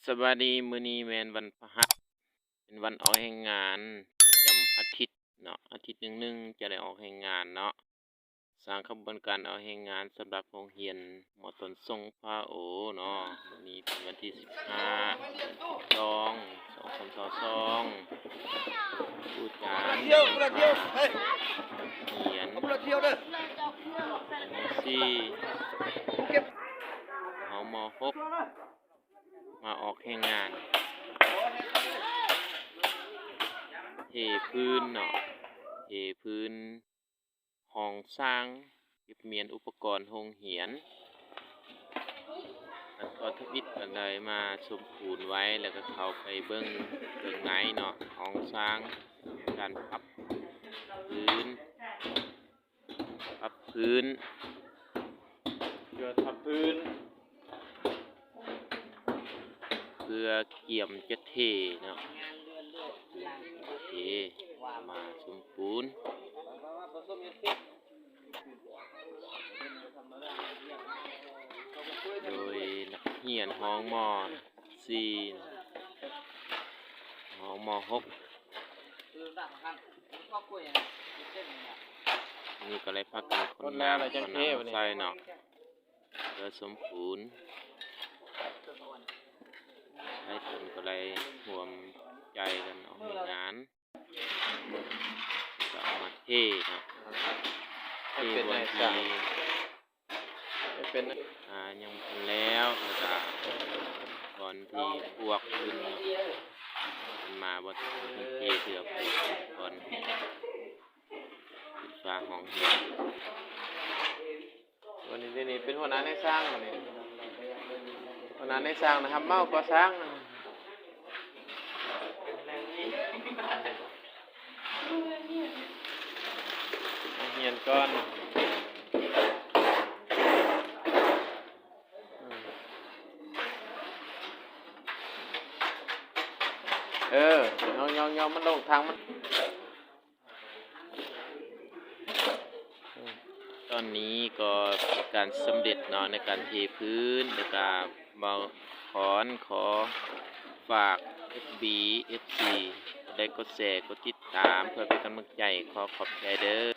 ສະບາຍດີ, ມື້ນີ້ແມ່ນວັນພະຫັດ ເປັນວັນອອກແຮງງານປະຈຳອາທິດເນາະ, ອາທິດໜຶ່ງໆ ຈະໄດ້ອອກແຮງງານເນາະ. ສ້າງຂະບວນການອອກແຮງງານສຳລັບໂຮງຮຽນ ມ.ຕົ້ນສົງພາໂອເນາະ, ມື້ນີ້ເປັນວັນທີສິບຫ້າ ສອງ ສອງພັນຊາວສອງ ຄູຈານ ຮຽນ ມ.ສີ່ ຮອງ ມ.ຫົກ ມາອອກແຮງງານ ເທພື້ນເນາະ, ເທພື້ນ ຫ້ອງສ້າງ ເກັບມ້ຽນອຸປະກອນໂຮງຮຽນ. ຂັ້ນຕອນທຳອິດກໍໄດ້ມາສົມປູນໄວ້ ແລ້ວກໍເຂົ້າໄປເບິ່ງເບື້ອງໃນເນາະ, ຫ້ອງສ້າງ ການປັບພື້ນ ປັບພື້ນ ເພື່ອທຳພື້ນ ເພື່ອກຽມຈະເທເນາະ, ເທ ມາສົມປູນ ໂດຍນັກຮຽນຫ້ອງ ມ.ສີ່ ຫ້ອງ ມ.ຫົກ ນີ້ກໍໄດ້ພາກັນຂົນນ້ຳ ຂົນນ້ຳໃສ່ເນາະ ເພື່ອສົມປູນ. ຫຼາຍຄົນກໍໄດ້ຮ່ວມໃຈກັນອອກແຮງງານ ກໍເອົາມາເທເນາະ, ເທບ່ອນທີ່ ເປັນ ອ່າ ຍັງບໍ່ທັນແລ້ວ ແລ້ວກໍບ່ອນທີ່ບວກຂຶ້ນເນາະ, ມັນມາບ່ອນທີ່ເທເທື່ອບວກຂຶ້ນກ່ອນ ເປັນຝາຫ້ອງຮຽນ. ວັນນີ້ ນີ້ເປັນຫົວໜ້ານາຍຊ່າງ ວັນນີ້ ຫົວໜ້ານາຍຊ່າງນະ ຮັບເໝົາກໍ່ສ້າງນະ. ຮຽນກ່ອນ ເອີ ຍ້ອງໆ ມັນລົງທາງມັນ. ຕອນນີ້ກໍເປັນການສຳເລັດເນາະ ໃນການເທພື້ນ ແລ້ວກະບ່າວຄອນຂໍຝາກ ເອັຟບີ ເອັຟຊີ ກົດໄລກ໌ ກົດແຊ ກົດຕິດຕາມ ເພື່ອເປັນກຳລັງໃຈ. ຂໍຂອບໃຈເດີ້.